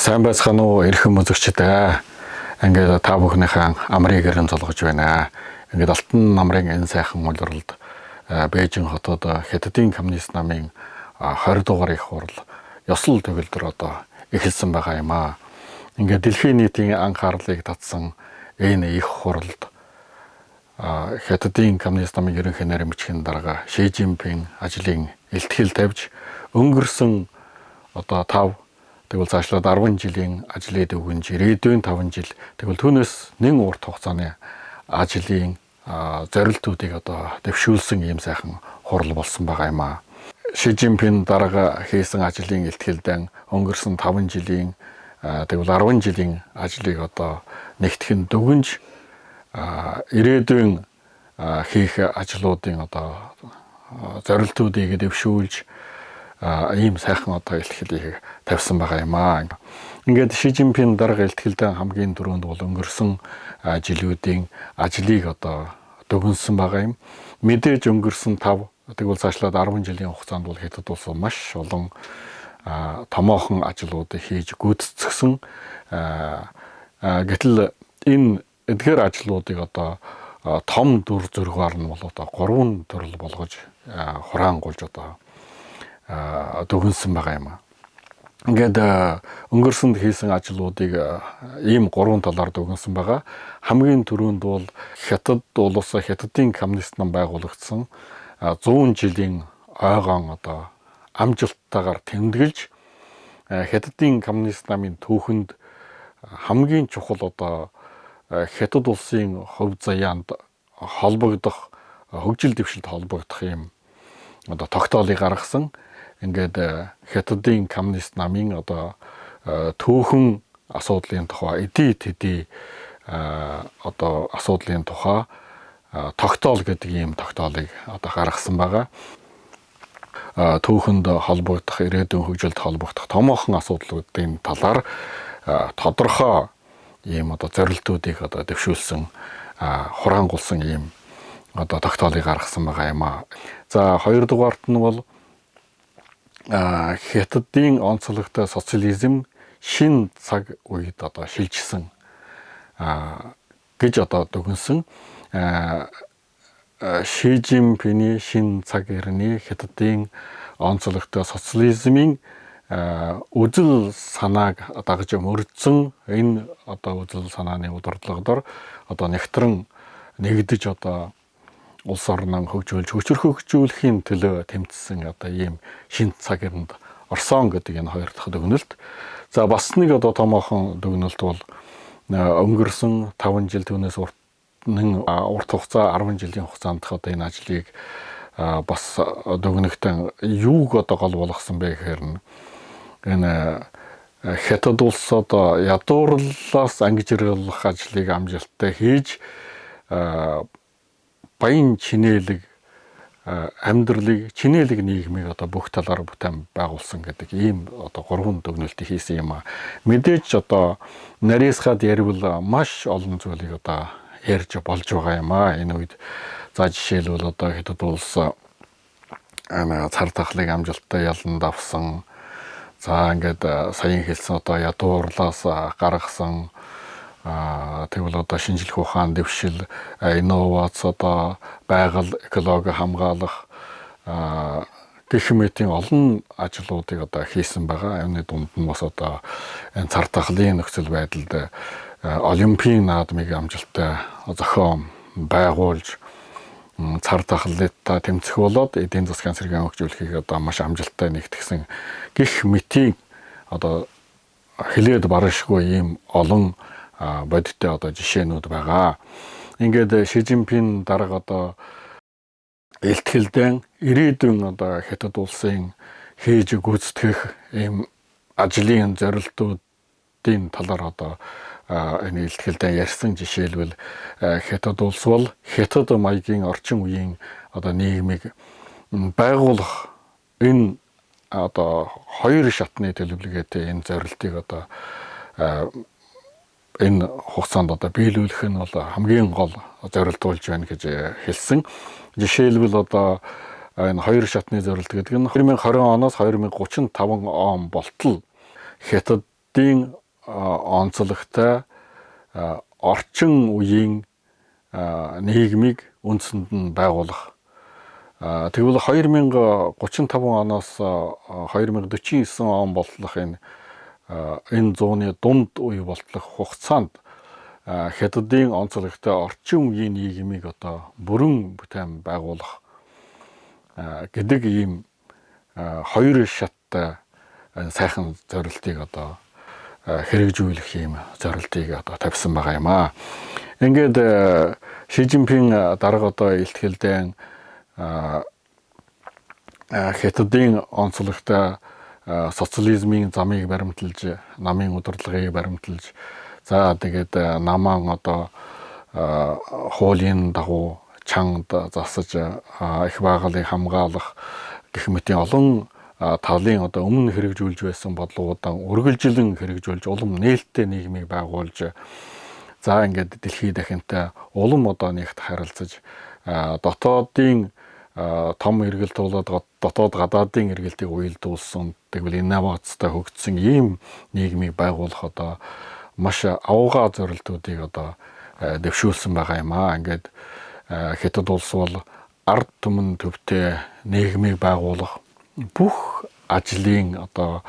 Сайн байцгаана уу, эрхэм үзэгчид ээ. Ингээд та бүхнийхээ амрыг эрен золгож байна. Ингээд Алтан намрын энэ сайхан улиралд Бээжин хотод Хятадын коммунист намын 20 дугаар их хурал ёслол төгөлдөр одоо эхэлсэн байгаа юм аа. Ингээд дэлхийн нийтийн анхаарлыг татсан энэ их хуралд Хятадын коммунист намын ерөнхий наримчгийн дарга Ши Жинпин ажлын илтгэл тавьж өнгөрсөн одоо 5, тэгвэл цаашлаад 10 жилийн ажлын дүгнж, ирээдүйн 5 жил, тэгвэл түүнээс нэн урт хугацааны ажлын зорилтуудыг одоо дэвшүүлсэн ийм сайхан хурал болсон байгаа юм аа. Ши Жинпин дарга хийсэн ажлын илтгэлдэн өнгөрсөн 5 жилийн, тэгвэл 10 жилийн ажлыг одоо нэгтгэн дүгнж, ирээдүйн хийх ажлуудын одоо зорилтуудыг дэвшүүлж ийм сайхан одоо илтгэлийг тавьсан байгаа юм аа. Ингээд Ши Жинпин дарга илтгэлдээ хамгийн түрүүнд бол өнгөрсөн жилүүдийн ажлыг одоо дүгнсэн байгаа юм. Мэдээж өнгөрсөн 5, тэгвэл цаашлаад 10 жилийн хугацаанд бол Хятад улс маш олон томоохон ажлуудыг хийж гүйцэтгэсэн. Гэтэл энэ эдгээр ажлуудыг одоо том дүр зургаар нь бол одоо гурван төрөл болгож хураангуйлж одоо дүгнсэн байгаа юм. Ингээд өнгөрсөнд хийсэн ажлуудыг ийм гурван талаар дүгнсэн байгаа. Хамгийн түрүүнд бол Хятад улс, Хятадын коммунист нам байгуулагдсан 100 жилийн ойгоон одоо амжилттайгаар тэмдэглэж, Хятадын коммунист намын түүхэнд хамгийн чухал одоо Хятад улсын хувь заяанд холбогдох, хөгжил дэвшилд холбогдох юм одоо тогтоолыг гаргасан. Ингээд Хятадын коммунист намын одоо түүхэн асуудлын тухай, эдий тэдий одоо асуудлын тухай тогтоол гэдэг ийм тогтоолыг одоо гаргасан байгаа. Түүхэнд холбогдох, ирээдүйн хөгжилд холбогдох томоохон асуудлуудын талаар тодорхой ийм одоо зорилтуудыг одоо дэвшүүлсэн, хураангуулсан ийм одоо тогтоолыг гаргасан байгаа юм аа. За, хоёрдугаарт нь бол Хятадын онцлогтой социализм шинэ цаг үед одоо шилжсэн гэж одоо дүгнсэн. Ши Жинпиний шинэ цаг эртний Хятадын онцлогтой социализмын үзэл санааг дагаж мөрдсөн, энэ одоо үзэл санааны удирдлагаар одоо нэгтрэн нэгдэж одоо улс орноо хөгжүүлж, хүчирхэгжүүлэхийн төлөө тэмцсэн одоо ийм шинэ цаг эрэнд орсон гэдэг энэ хоёр дахь дүгнэлт. За, бас нэг одоо томоохон дүгнэлт бол өнгөрсөн 5 жил, түүнээс урт нэн урт хугацаа 10 жилийн хугацаанд одоо энэ ажлыг бас дүгнэхдээ юуг одоо гол болгосон бэ гэхээр нь энэ Хятад улс одоо ядуурлаас ангижруулах ажлыг амжилттай хийж, баян чинээлэг амьдралыг, чинээлэг нийгмийг одоо бүх талаар бүтээн байгуулсан гэдэг ийм одоо гурван дүгнэлтийг хийсэн юм а. Мэдээж одоо нарийсгаад ярил маш олон зүйлийг одоо ярьж болж байгаа юм а. Энэ үед за жишээлбэл одоо Хятад улс цар тахлыг амжилттай ялан давсан. За, ингээд саяхан хэлсэн одоо ядуурлаас гаргасан, тэгвэл одоо шинжлэх ухаан дэвшил, инновац, одоо байгаль, экологи хамгаалах гэх мэтийн олон ажлуудыг одоо хийсэн байгаа. Юуны дунд нь бас одоо энэ цар тахлын нөхцөл байдалд олимпийн наадмыг амжилттай зохион байгуулж, цар тахлыг тэмцэх болоод эдийн засгийн сэргээн хөгжүүлэхийг одоо маш амжилттай нэгтгэсэн гэх мэтийн одоо хэлээд баршгүй ийм олон бодиттой одоо жишээнүүд байгаа. Ингээд Ши Жинпин дарга одоо илтгэлдэн ирээдүйн одоо Хятад улсын хийж гүйцэтгэх ийм ажлын зорилтуудын талаар одоо энэ илтгэлдээ ярьсан. Жишээлбэл, Хятад улс бол Хятад маягийн орчин үеийн одоо нийгмийг байгуулах энэ одоо хоёр шатны төлөвлөгөөтэй энэ зорилтыг одоо энэ хугацаанд одоо биелүүлэх нь бол хамгийн гол зорилт болж байна гэж хэлсэн. Жишээлбэл, одоо энэ хоёр шатны зорилт гэдэг нь 2020 оноос 2035 он болтол Хятад Хятадын онцлогтой орчин үеийн нийгмийг үндсэнд нь байгуулах. Тэгвэл 2035 оноос 2049 он болтлох энэ зууны дунд үе болтлох хугацаанд Хятадын онцлогтой орчин үеийн нийгмийг одоо бүрэн бүтээн байгуулах гэдэг ийм хоёр шаттай сайхан зорилтыг одоо хэрэгжүүлэх ийм зорилтыг одоо тавьсан байгаа юм аа. Ингээд Ши Жинпин дарга одоо илтгэлдэн Хятадын онцлогтой социализмын замыг баримталж, намын удирдлагыг баримталж, за тэгээд намаан одоо хуулийн дагуу чанга засаж, их байгалийг хамгаалах гэх мэтийн олон талын одоо өмнө хэрэгжүүлж байсан бодлогуудаа үргэлжилэн хэрэгжүүлж, улам нээлттэй нийгмийг байгуулж, за ингээд дэлхий дахинтай улам одоо нэгт харилцаж, дотоодын том эргэлт болоод дотоод гадаадын эргэлтийг уялдуулсан, тэгвэл инновацтай хөгжсөн ийм нийгмийг байгуулах одоо маш аугаа зорилтуудыг одоо дэвшүүлсэн байгаа юм аа. Ингээд Хятад улс бол ард түмэн төвтэй нийгмийг байгуулах бүх ажлын одоо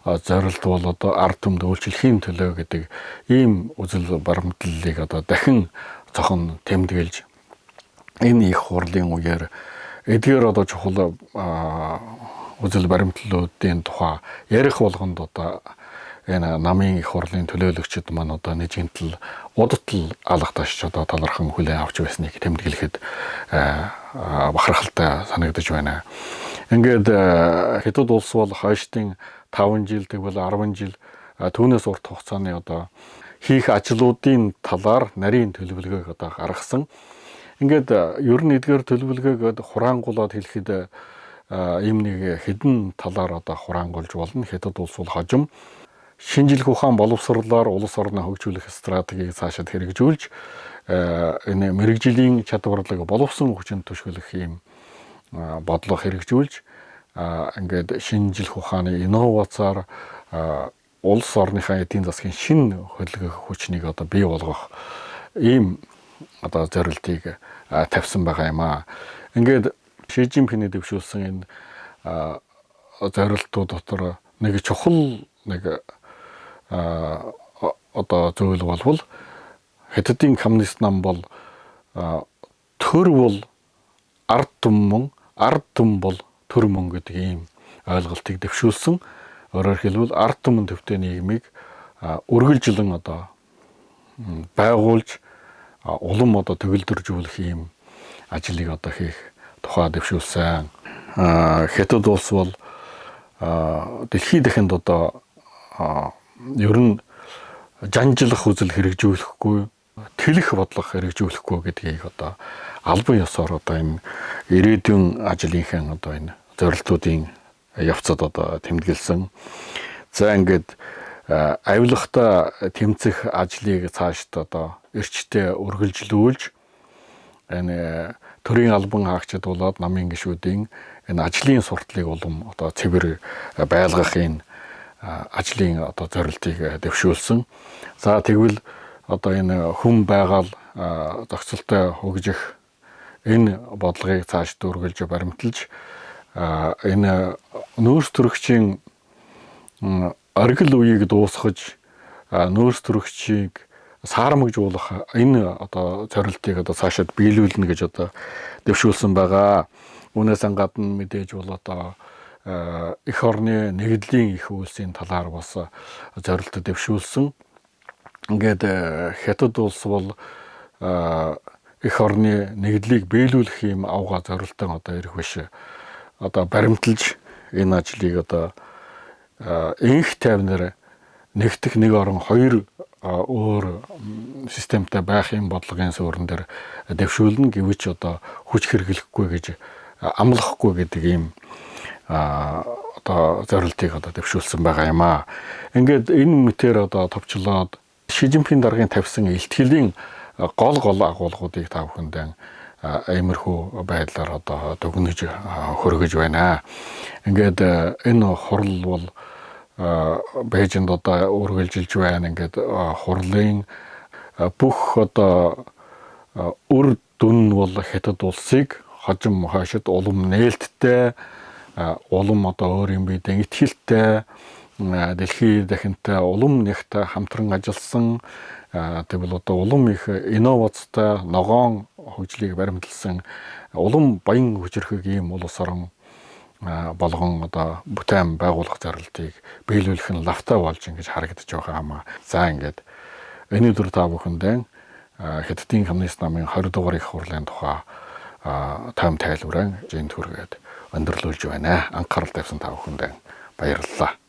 зорилт бол одоо ард түмэнд үйлчлэхийн төлөө гэдэг ийм үзэл баримтлалыг одоо дахин цохон тэмдэглэж, энэ их хурлын үеэр эдгээр одоо чухал үзэл баримтлалуудын тухай ярих болгонд одоо энэ намын их хурлын төлөөлөгчд маань одоо нэжинтэл удтал алгаташ одоо талархан хүлээн авч байсныг тэмдэглэхэд бахархалтай санагдаж байна. Ингээд Хятад улс бол хойштын 5 жил тэгвэл 10 жил түүнээс урт хугацааны одоо хийх ажлуудын талаар нарийн төлөвлөгөөг одоо гаргасан. Ингээд ер нь эдгээр төлөвлөгөөг хураангуулад хэлэхэд ийм нэг хэдэн талаар одоо хураангуулж болно. Хятад улс бол хожим шинжлэх ухаан боловсрлоор улс орноо хөгжүүлэх стратегийг цаашид хэрэгжүүлж, энэ мэрэгжлийн чадварлаг боловсон хүчинд түшгэлэх ийм бодлого хэрэгжүүлж, ингээд шинжлэх ухааны инновацаар улс орныхаа эдийн засгийн шинэ хөдөлгөх хүчнийг одоо бий болгох ийм одоо зорилтыг тавьсан байгаа юм аа. Ингээд Ши Жинпиний дэвшүүлсэн энэ зорилтууд дотор нэг чухал нэг одоо зүйл болвол Хятадын коммунист нам бол төр бол ард түмэн, ард түмэн бол төр мөн гэдэг ийм ойлголтыг дэвшүүлсэн. Өөрөөр хэлбэл ард түмэн төвтэй нийгмийг үргэлжилэн одоо байгуулж, улам одоо төгөлдржүүлэх ийм ажлыг одоо хийх тухай дэвшүүлсэн. Хятад улс бол дэлхий дахинд одоо ер нь жанжлах үзэл хэрэгжүүлэхгүй, тэлэх бодлого хэрэгжүүлэхгүй гэдгийг одоо албан ёсоор одоо энэ ирээдүйн ажлынхаа одоо энэ зорилтуудын явцад одоо тэмдэглэсэн. За ингээд авилгатай тэмцэх ажлыг цаашд одоо эрчтэй үргэлжлүүлж, энэ төрийн албан хаагчид болоод намын гишүүдийн энэ ажлын суртлыг улам одоо цэвэр байлгах энэ ажлын одоо зорилтыг дэвшүүлсэн. За тэгвэл одоо энэ хүн байгаал зохицолтой хөгжих энэ бодлогыг цаашд үргэлж баримталж, энэ нөөц төрөгчийн оргил үеийг дуусгаж, нөөц төрөгчийг саарамгжуулах энэ одоо зорилтыг одоо цаашид биелүүлнэ гэж одоо дэвшүүлсэн байгаа. Үүнээс гадна мэдээж бол одоо эх орны нэгдлийн их үйлсийн талаар бас зорилт дэвшүүлсэн. Ингээд Хятад улс бол эх орны нэгдлийг биелүүлэх юм авгаа зорилтон одоо ирэх биш одоо баримталж энэ ажлыг одоо энх тайвнаар нэгдэх нэг орон хоёр өөр системтэй байх юм бодлогын суурин дээр дэвшүүлнэ гэвч одоо хүч хэрэглэхгүй гэж амлахгүй гэдэг ийм одоо зорилтыг одоо дэвшүүлсэн байгаа юм аа. Ингээд энэ мэтээр одоо товчлоод Ши Жинпин даргын тавьсан илтгэлийн гол гол агуулгуудыг та бүхэндээ иймэрхүү байдлаар одоо дүгнэж хөргөж байна. Ингээд энэ хурал бол Бээжинд одоо үргэлжилж байна. Ингээд хурлын бүх одоо үр дүн бол Хятад улсыг хожим хойшид улам нээлттэй, улам одоо өөр юм бидэн итгэлтэй, дэлхийн дахинтай улам нэгт хамтран ажилласан, тэгвэл одоо улам их инновацтай, ногоон хөгжлийг баримтлсан, улам баян хүчирхэг ийм улс орон болгон одоо бүтээн байгуулах зарлтыг биелүүлэх нь лавтай болж ингэж харагдаж байгаа юм аа. За, ингээд энэ өдөр та бүхэндээ Хятадын коммунист намын 20 дугаар их хурлын тухай тайм тайлбараа жин төргээд өндөрлүүлж байна. Анхаарал тавьсан та бүхэндээ баярлалаа.